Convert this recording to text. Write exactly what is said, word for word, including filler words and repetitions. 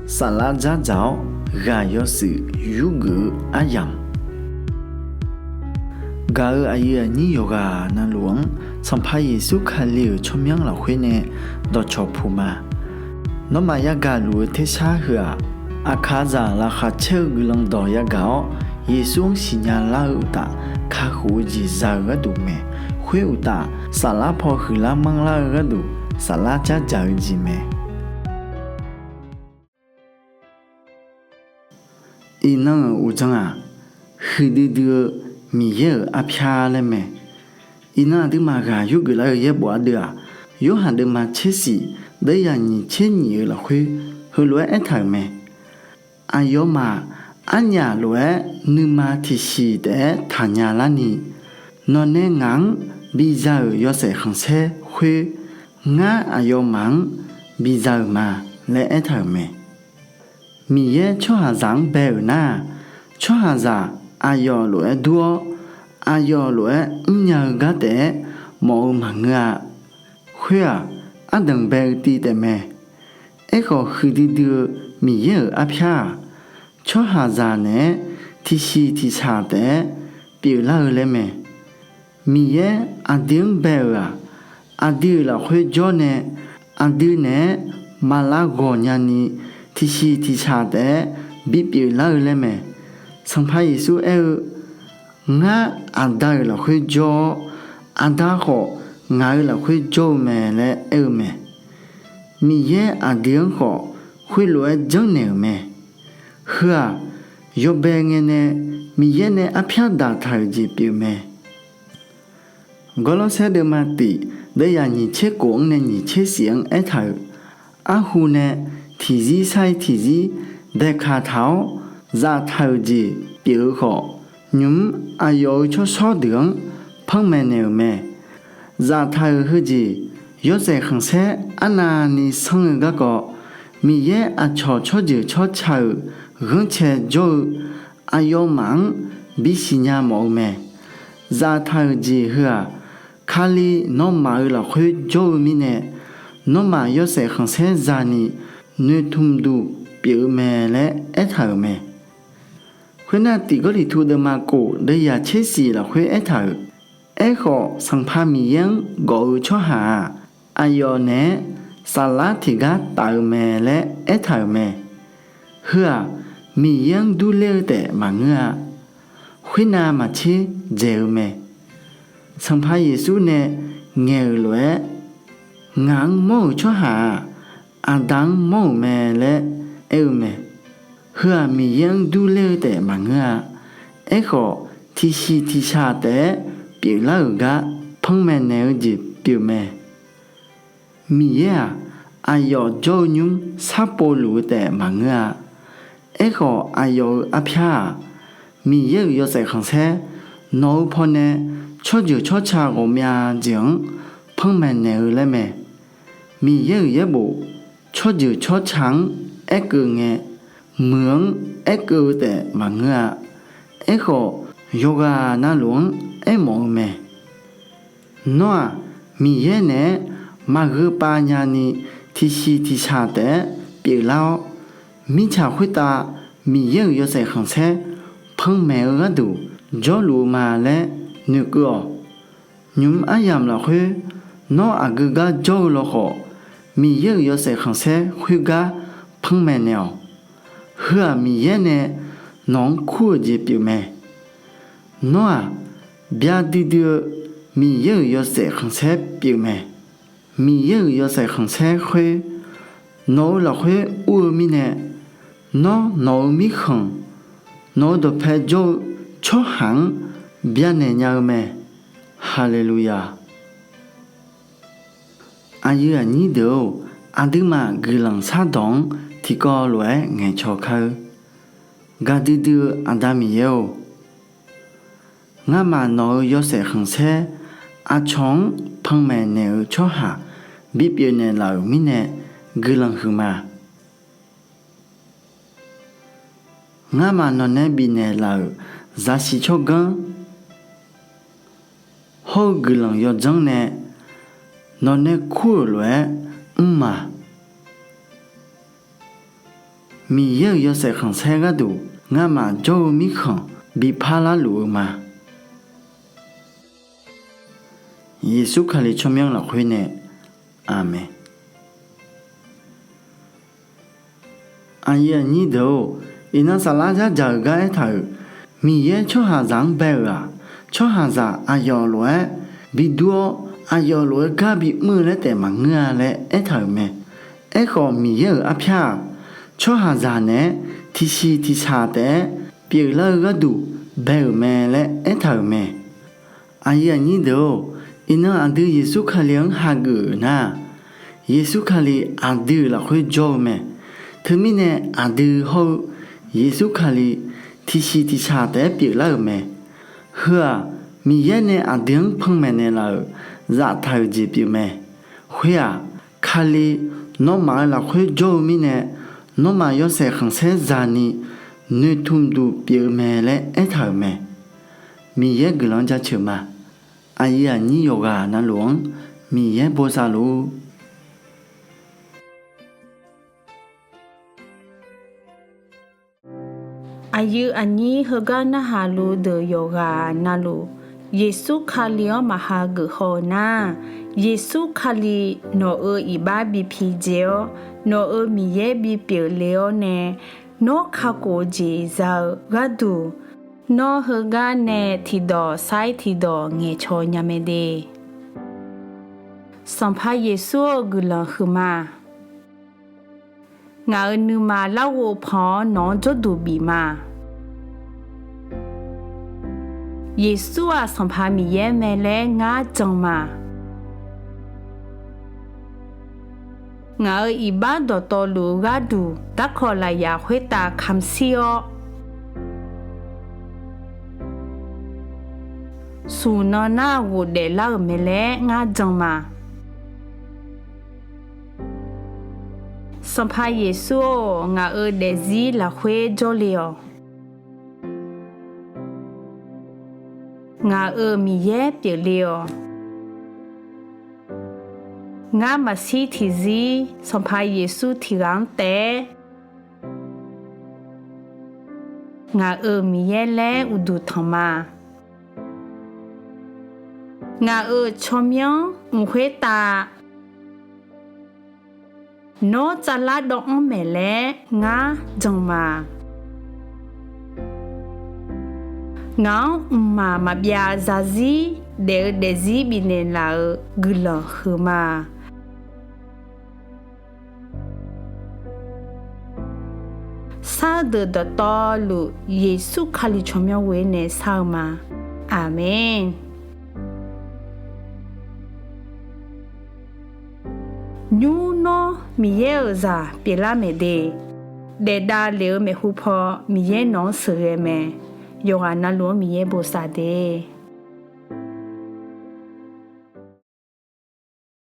Saflar dzardzaq-awr ghaq yawshuif yurgeuf-eu aryamq, gaq-euq aqyuif aqnyir yawqghaq navluf-anr Sanqpaq Yeqsur Kali-euq tsawrmyanr lafkhoer nae dawqcawq puq ma. Nawmaf yagaq luf-eu tersar heu-aq, aqkaqzaq laqkhaq caer-eu guiqlanq dawq yagaq-awr, Yeqsur-anr siqnya lar-eu uqtaf, kakhof-eu jeq za-eu gharduq mae. Khoer uqtaf, saflar paw huiqlar manrlar-eu gharduq, saflar dzardzaq-eu jeq mae. Iqnan-euq uqdzan-aq, huiqdui dui-eu Miqyaer-euq arpyar laer mae. Iqnan aqduimaf ghaq yurgeuf lar-eu yaerbof ardeuv-aq, Yorhaq deuvma tsersiq deuvyaq nyiq tser nyiq-eu lafkhoer heulof-aer aertaq-euq mae. Aqyawfmaf arnyaf lof-aer nuima tiqsiq taef-aer taqnya larni, nawqnae ngaq-anr biza-euq yawshaef khanqsaer khoer, ngar aqyawfmaf-anr biza-euq ma laer aertaq-euq mae. Miqyaer tsawrhaqzaq-anr bae-euq nar-aq, tsawrhaqzaq aqyawf lof-aer dur-awr, aqyawf lof-aer mrnya-eu gar taef-aer mawf-eu maqngeur-a. Khoer-aq, ardanq bae-eu tiv taefmae. Aerkhawf, huiqdui dui-eu Miqyaer-euq arpyar-aq, tsawrhaqzaq naeq-aer tiqsiq tiqshaq taef-aer pyeuflar-eu laer mae. Miqyaer aqdui-anr bae-euq-aq, aqdui-euq lafkhoer jawr nae, aqdui naeq-aer maq lavghawq nyani, tiqsiq tiqshaq taef-aer bipyeuf lar-eu laer mae. Sanqpaq Yeqsur aer-eu, Ngar Aqda-euq lafkhoer jawr-awr, Aqda khawf ngaq-euq lafkhoer jawr-eu mae laer aer-eu mae. Miqyaer aqdui-anr khawf khoerlof-aer janrnaeq-euq mae. Heu-aq, yawbae ngae nae Miqyaer nae arpyar daqtaq-euq jeq pyeuf mae. Gawrlawrsaer deuvma tiq deuvyaq nyiq tser kof-anr nae nyiq tser shif-anr aertaq-euq, arhu nae tiqzir sar-ir tiqzir daeqkaq taq-awr zaftaq-euq jeq pyeuf-eu khawf, nymq-mr aqyawf-euq tsawrshawr deuq-anr panmaeq naeq-euq mae. Zaftaq-euq heujeq yawshaef khanqsaer arnavni sanr-eu garkawv, Miqyaer aqcawq tsawrjeuq tsawrca-euq ghanrcae jawr-eu aqyawfmaf-anr bisiqnya mawf-eu mae. Zaftaq-euq jeq heu-aq, Kali nawmaf-euq lafkhoer jawr-eu mirnae, nawmaf yawshaef khanqsaer za'ni noeqtmqduq pyeuf-eu mae laer aertaq-euq mae. Khoernar, tiq Gawrliqtu deuvma kof deuvyaq tser shif lafkhoer aertaq-euq, Aerkhawf, Sanqpaq Miqyaer-anr gawf-eu tsawrhaq-aq, aqyawf naeq-aer saflar tiqgar taf-eu mae laer aertaq-euq mae. Heu-aq, Miqyaer-anr durler-eu taef maqngeur-a. Khoernav maqtser dzaeq-eu mae. Sanqpaq Yeqsur nae ngaeq-euq lof-aer, Ngaq-anr mawr-euq tsawrhaq-aq, Aqda-anr mawr-euq mae laer aer-eu mae. Heu-aq, Miqyaer-anr durler-eu taef maqngeur-a. Aerkhawf, tiqsiq tiqshaq taef-aer pyeuflar-euq gar panmaeq naeq-eu jeq pyeufmae. Miqyaer-aq, aqyawf jawr-eu nymr sharpov luf-eu taef maqngeur-a. Aerkhawf, aqyawf-euq arpyar-aq, Miqyaer-euq yawshaef khanqsaer nawq-eu pawnae tsawrjeuq tsawrca ghawqmya jeq-anr panmaeq naeq-eu laer mae. Miqyaer-euq yaerbof tsawrjeuq tsawrca-anr aerkeuv ngae, muiq-anr aerkeuv-eu taef maqngeur-a. Aerkhawf, yawqghaq navluf-anr aermawf-eu mae. Nawr-aq, Miqyaer naeq-aer maqgheu pav nyani tiqsiq tiqshaq taef-aer pyeuflar-awr, mirtsaq khoertav Miqyaer-euq yawshaef khanqsaer panmaeq-eu gharduq jawrluf-eu ma laer noeqkeuv-awq. Nymq-mr aryamq lafkhoer nawr aqgeu gar jawr-eu lawkhawf, Miqyaer-euq yawshaef khanqsaer khoergar panmaeq naeq-awq. Heu-aq, Miqyaer nae nawq-anr kur-euq jeq pyeufmae. Nawr-aq, bya duidui-eu Miqyaer-euq yawshaef khanqsaer pyeufmae. Miqyaer-euq yawshaef khanqsaer khoer nawq-eu lafkhoer ur-eu mirnae, nawr nawq-eu mirkhanq, nawq-eu dawqpae jawr-eu tsawrhaq-anr byanaeq nya-eu mae. Haleluya! Aqyuif aqnyir deuq-or, aqduimaf guiqlanq shardawq-anr tiqkawv lof-aer ngaeqcawq kar-eur. Gaqdui dui-eu Aqda Miqyaer-or, ngamaf nawq-eu yawshaef khanqsaer aqcawq-anr panmaeq naeq-eu tsawrhaq bipyeuf naeqlaf-euq mirnae guiqlanq huiqma. Ngamaf nawqnae bifnaeq laf-euq zaqsiq tsawrganr hawr-eu guiqlanq yawdzanr nae nawqnae kur-euq lof-aer mr ma. Miqyaer-euq yawshaef khanqsaer gharduq ngamaf jawr-eu mirkhanq bi parlar luf-eu ma. Yeqsur Kali tsawrmyanr lafkhoer nae, Aqmeq. Aqyuif aqnyir deuq-or, iqnan saflar yardzaq-euq gar aertaq-euq, Miqyaer tsawrhaqzaq-anr bae-euq-aq, tsawrhaqzaq aqyawf lof-aer bidur-awr, aqyawf lof-aer gar bimr-eu laer taef maqngeur-a laer aertaq-euq mae. Aerkhawf, Miqyaer-euq arpyar-aq, tsawrhaqzaq naeq-aer tiqsiq tiqshaq taef-aer pyeuflar-eu gharduq bae-euq mae laer aertaq-euq mae. Aqyuif aqnyir deuq-or, iqnan aqdui Yeqsur Kali-anr hageuf-euq nar-aq, Yeqsur Kali aqdui-euq lafkhoer jawr-eu mae. Teumirnae aqdui hawr-eu Yeqsur Kali tiqsiq tiqshaq taef-aer pyeuflar-euq mae. Heu-aq, Miqyaer nae aqdui-anr panmaeq naeqlaf-euq zaftaq-euq jeq pyeufmae. Khoer-aq, Kali nawmaf-euq lafkhoer jawr-eu mirnae, nawmaf yawshaef khanqsaer za'ni noeqtmq duq pyeuf-eu mae laer aertaq-euq mae. Miqyaer guiqlanq-anr jaceuq ma. Aqyuif aqnyir yawqghaq navluf-anr Miqyaer bosav luf-ur. Aqyuif aqnyir heugar narhaq luf deuq yawqghaq navluf, Yeqsur Kali-anr maqha geuf haw-eu nar, Yeqsur Kali nawq-euq iqbax bi pidzae-awr, nawq-euq Miqyaer bipyeuf le-awr nae, nawr kakhof-eu jeq za-eu gharduq, nawr heugar nae tiqdawq sair tiqdawq ngaeqcawq nya mae de. Sanqpaq Yeqsur-or, guiqlanq huiqma. Ngaq-euq nuima larghov pan-awr nawq-anr jawrduq bif ma. Yeqsur-aq Sanqpaq Miqyaer mae laer ngar jan ma. Ngaq-euq iqbax dawqtawvluf-eu gharduq darkawq lafyaq khoertav kamq shir-awr, smq nan nar ghofdaef lar-euq mae laer ngar jan ma. Sanqpaq Yeqsur-or, ngaq-euq daefzir lafkhoer jawrle-awq. Ngaq-euq Miqyaer pyeufle-awq. Ngar maqshir tiqzir Sanqpaq Yeqsur tiqghaq-anr taef-aer ngaq-euq Miqyaer laer uqduq tanq ma. Ngaq-euq tsawrmyanr mq khoertav nawr tsavlar dawv-anr maeq laer ngar jan ma. Ngaq-anr mqmaq maqbyav zarzir daef-eu daefzir bifnaeq laf-euq guiqlanq huiqma. Sar-eu deuq dawqtawvluf Yeqsur Kali tsawrmyanr ghoer nae sar-eu ma. Aqmeq. Nymr nawr Miqyaer-euq zaq pyeuflar maeq de. Daefdav lef-eu maeqhu paw Miqyaer nawq-anr sheuqghae mae. Yawqghaq navluf-anr Miqyaer bosav de.